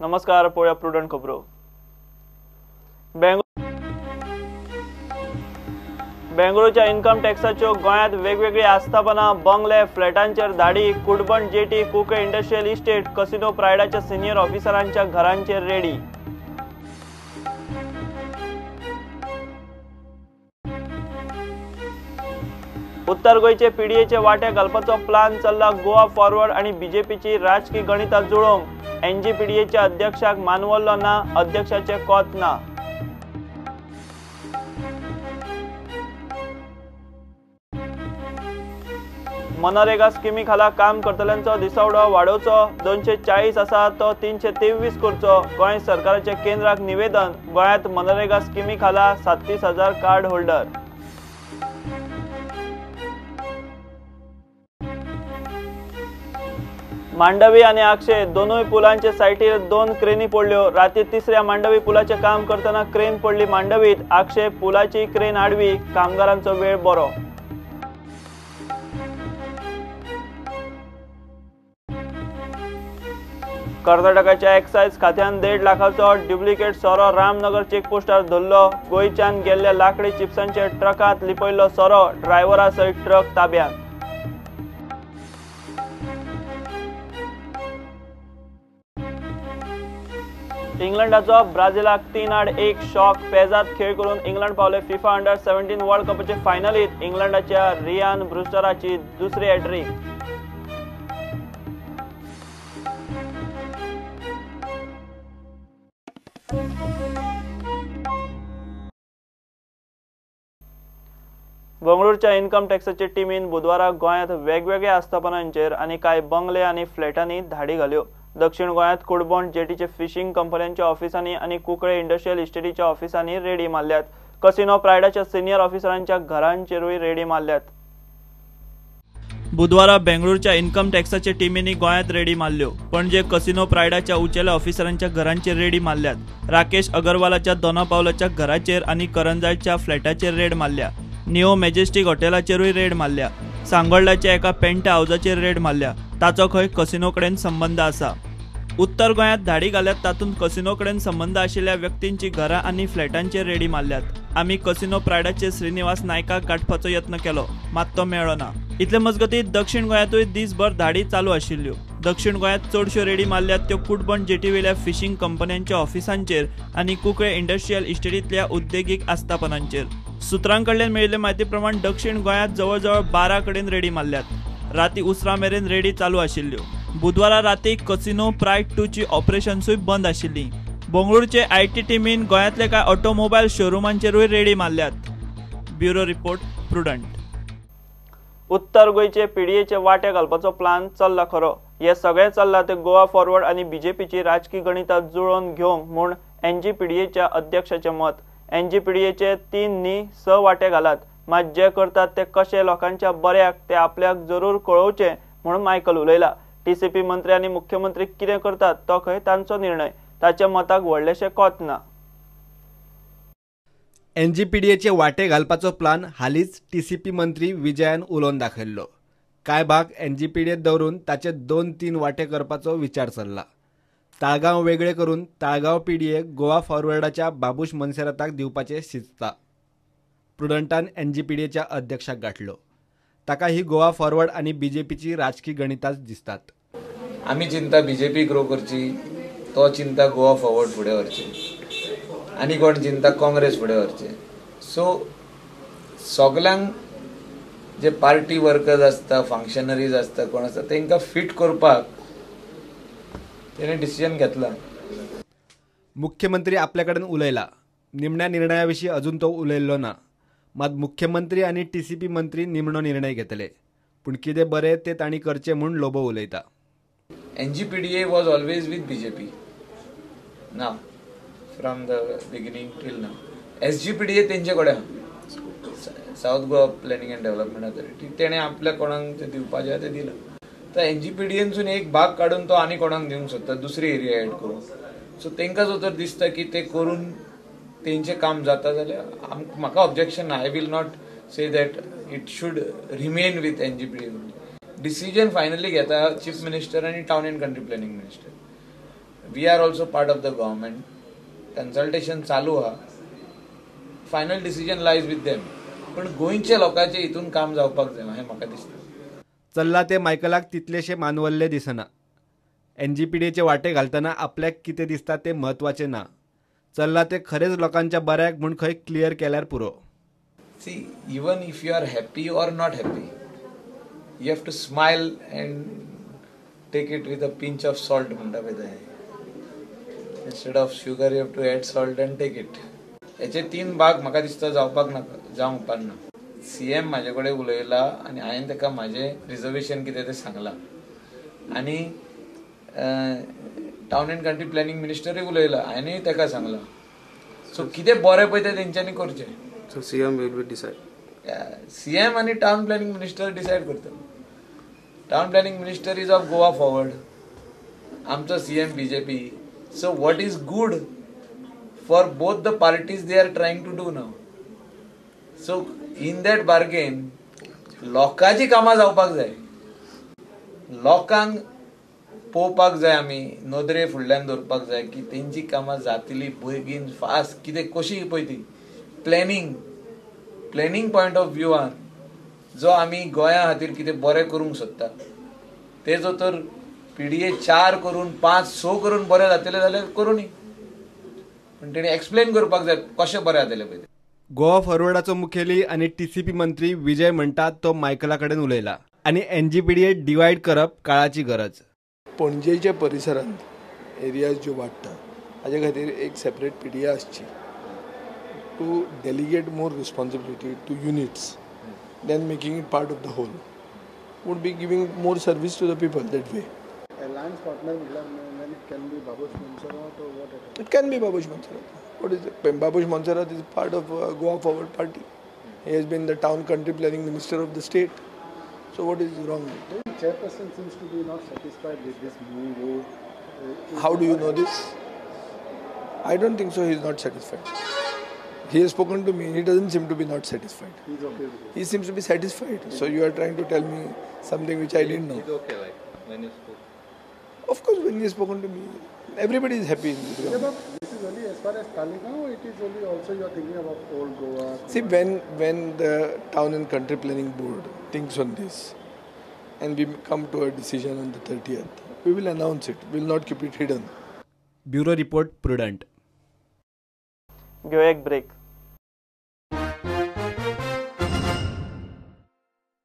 नमस्कार, पळोवया प्रुडंट खबरो. बेंगळुरूच्या इन्कम टॅक्साच्यो गोंयांत वेगवेगळी आस्थापनां, बंगले, फ्लॅटांचेर धाडी. Kudban jetty, Cuncolim industrial estate, casino प्रायडाच्या senior ऑफिसरांच्या घरांचेर रेडी. उत्तर गोंयचे पीडीएचे वांटे घालपाचो प्लान चल्ला. गोवा फॉरवर्ड आनी बीजेपीची राजकी गणितां जुळोवंक एनजीपीडीएच्या अध्यक्षाक मानवल्लो ना, अध्यक्षाचे कोत ना. मनरेगा स्किमी खाला काम करतल्यांचो दिसवडो वाडोवचो. 240 आसा तो 323 करचो. गोंय सरकाराचे केंद्राक निवेदन. गोंयांत मनरेगा स्किमी खाला 37,000 कार्ड होल्डर. मांडवी आनी आक्षे दोनूय पुलांचे सायटीर 2 क्रेनी पडल्यो. राती तिसऱ्या मांडवी पुलाचें काम करतना क्रेन पडली मांडवीत. आक्षे पुलाची क्रेन आडवी. कामगारांचो वेळ बरो. कर्नाटकाच्या एक्सायज खात्यान 1.5 लाखाचो ड्युप्लिकेट सोरो रामनगर चेकपोस्टार धरलो. गोंयच्यान गेल्ल्या लाकडी चिप्सांच्या ट्रकांत लिपयल्लो सोरो, ड्रायव्हरा सयत ट्रक ताब्यांत. इंग्लंडाचो ब्राझिलाक 3-1 शॉक. पेजात खेळ करून इंग्लंड पावले फिफा अंडर 17 वर्ल्ड कपाचे फायनलीत. इंग्लंडाच्या रियान ब्रुस्टराची दुसरी हॅट्रीक. बंगळुरूच्या इन्कम टॅक्साचे टिमीन बुधवारा गोंयांत वेगवेगळ्या आस्थापनांचेर आनी कांय बंगले आनी फ्लॅटांनी धाडी घाल्यो. दक्षिण गोंयांत कुडबोंड जेटीचे फिशींग कंपन्यांच्या ऑफिसांनी आनी कुंकळे इंडस्ट्रियल इस्टेटीच्या ऑफिसांनी रेडी मारल्यात. कसिनो प्रायडाच्या सिनियर ऑफिसरांच्या घरांचेरूय रेडी मारल्यात. बुधवारा बेंगळुरूच्या इन्कम टॅक्साचे टिमींनी गोंयांत रेडी मारल्यो. पणजे कसिनो प्रायडाच्या उंचेल्या ऑफिसरांच्या घरांचेर रेडी मारल्यात. राकेश अगरवालाच्या दोना पावलाच्या घराचेर आनी करंजाच्या फ्लॅटाचेर रेड मारल्या. निओ मॅजेस्टीक हॉटेलाचेरूय रेड मारल्या. सांगोल्डाच्या एका पेंटा हावजाचेर रेड मारल्या. ताचो खंय कसिनो कडेन संबंद आसा. उत्तर गोंयांत धाडी घाल्यात तातूंत कसिनो कडेन संबंद आशिल्ल्या व्यक्तींची घरां आनी फ्लॅटांचेर रेडी मारल्यात. आमी कसिनो प्रायडाचे श्रीनिवास नायकाक गांठपाचो यत्न केलो, मात तो मेळ्ळो ना. इतले मजगतीं दक्षिण गोंयांतूय दीसभर धाडी चालू आशिल्ल्यो. दक्षिण गोंयांत चडश्यो रेडी मारल्यात त्यो कुडबण जेटीवेल्या फिशींग कंपन्यांच्या ऑफिसांचेर आनी कुंकळे इंडस्ट्रियल इस्टेटींतल्या उद्देगीक आस्थापनांचेर. सुत्रां कडल्यान मेळिल्ले म्हायती प्रमाण दक्षिण गोंयांत जवळजवळ 12 कडेन रेडी मारल्यात. राती उसरां मेरेन रेडी चालू आशिल्ल्यो. बुधवारा राती कसिनो प्रायड 2ची ऑपरेशन्सूय बंद आशिल्ली. बंगळुरूचे IT टिमीन गोंयांतले कांय ऑटोमोबायल शोरुमांचेरूय रेडी मारल्यात. Bureau report, Prudent. उत्तर गोंयचे पीडीएचे वांटे घालपाचो प्लान चल्ला खरो. हे सगळें चल्लां ते गोवा फॉरवर्ड आनी बीजेपीची राजकी गणितां जुळोवन घेवंक म्हूण एनजीपीडीएच्या अध्यक्षाचें मत. एनजीपीडीएचे 3 न्ही 6 वांटे घालात, मात जे करतात ते कशे लोकांच्या बऱ्याक ते आपल्याक जरूर कळोवचें म्हणून मायकल उलयला. टीसीपी मंत्री आनी मुख्यमंत्री कितें करतात तो खंय तांचो निर्णय. ताच्या मताक व्हडलेशें कोत ना. एनजीपीडीएचे वांटे घालपाचो प्लान हालींच टीसीपी मंत्री विजयान उलोवन दाखयल्लो. कांय भाग एनजीपीडीएत दवरून ताचे 2-3 वांटे करपाचो विचार चल्ला. ताळगांव वेगळे करून ताळगांव पीडीए गोवा फॉरवर्डाच्या बाबूश मनसेराताक दिवपाचें शिजता. प्रुडंटान एनजीपीडीएच्या अध्यक्षाक गांठलो. ताका ही गोवा फॉरवर्ड आनी बीजेपीची राजकी गणितांच दिसतात. आमी चिंता बीजेपी ग्रो करची, तो चिंता गोवा फॉरवर्ड फुडें व्हरची आनी कोण चिंता काँग्रेस फुडें व्हरचे. सो सगल्यांक जे पार्टी वर्कर्स आसता, फंक्शनरीज आसता, कोण आसता तांकां फिट करपाक तेणे डिसिजन घेतला. मुख्यमंत्री आपल्या कडेन उलयला. निमण्या निर्णया विशीं अजून तो उलयल्लो ना. मात मुख्यमंत्री आनी टीसीपी मंत्री निमणो निर्णय घेतले. पूण कितें बरें तें तांणी करचें म्हूण लोबो उलयता. NGPDA was always with BJP ना from the beginning till now. SGPDA तेंचे कडेन आहा, South Goa planning and development authority. तेणें आपल्या कोणाक तें दिवपाचें तें दिलां. तर एनजीपीडीएनसून एक भाग काडून तो आनी कोणाक दिवंक सोदता, दुसरी एरिया एड करून. सो तांकां जो तर दिसता की ते करून तेंचें काम जाता जाल्यार म्हाका ऑब्जेक्शन ना. I will not say that it should remain with NGPDA. Decision finally घेता चीफ मिनिस्टर आनी town and country planning minister. We are also part of the government. Consultation चालू आहा. Final decision lies with them. पण गोंयच्या लोकांचे हितून काम जावपाक जाय हें म्हाका दिसता. चल्ला ते मायकलाक तितलेशे मानवल्ले दिसना. एनजीपीडीएचे वाटे घालतना आपल्याक कितें दिसता तें म्हत्वाचें ना. चल्ला ते खरेंच लोकांच्या बऱ्याक म्हूण खंय क्लियर केल्यार पुरो. See, even if you are happy or not happy, you have to smile and take it with a pinch of salt म्हणटा पळय तें. Instead of sugar you have to add salt and take it. हेचे तीन भाग म्हाका दिसता जावपाक नाका, जावंक पारना. सीएम म्हाजे कडेन उलयला आनी हांवें ताका म्हाजें रिजर्वेशन कितें तें सांगलां आनी टावन एंड कंट्री प्लॅनिंग मिनिस्टरूय उलयला, हांवेंय ताका सांगलां. सो कितें बरें पळय तें तेंच्यांनी करचें. So CM will be decide. CM आनी टावन प्लॅनिंग मिनिस्टर डिसायड करता. Town planning minister is of Goa Forward, आमचो CM BJP. So what is good for both the parties they are trying to do now. So in that bargain लोकांची कामां जावपाक जाय, लोकांक पळोवपाक जाय, आमी नदरे फुडल्यान दवरपाक जाय की तेंची कामां जातली बेगीन फास्ट कितें कशी पळय ती प्लॅनिंग प्लॅनिंग पॉयंट ऑफ व्यूआन जो आमी गोंया खातीर कितें बरें करूंक सोदता तेजो तर पीडीए 4 करून 5 6 करून बरें जातलें जाल्यार करूनी, पण तेणी एक्सप्लेन करपाक जाय कशें बरें जातलें पळय. गोवा फॉरवर्डाचो मुखेली आनी टीसीपी मंत्री विजय म्हणटात तो मायकला कडेन उलयला आनी एनजीपीडीए डिवायड करप काळाची गरज. पणजेच्या परिसरांत एरियाज ज्यो वाडटा हाजे खातीर एक सेपरेट पीडीए आसची to delegate more responsibility to units than making it part of the whole would be giving more service to the people that way. Alliance partner it can be Babush Monserrate or what? It can be Babush Monserrate. What is it? Babush Monserrate is part of Goa Forward Party. He has been the town country planning minister of the state. So what is wrong? The chairperson seems to be not satisfied with this move. How do you know this? I don't think so. He is not satisfied. He has spoken to me. He doesn't seem to be not satisfied. He's okay with it. He seems to be satisfied. So you are trying to tell me something which I didn't know. He's okay, like when you spoke. Of course, when he has spoken to me, everybody is happy in this government. This is only as far as Taleigao, or it is only also you are thinking about old Goa? See, when the Town and Country Planning Board thinks on this, and we come to a decision on the 30th, we will announce it. We will not keep it hidden. Bureau Report, Prudent. घेऊया एक break.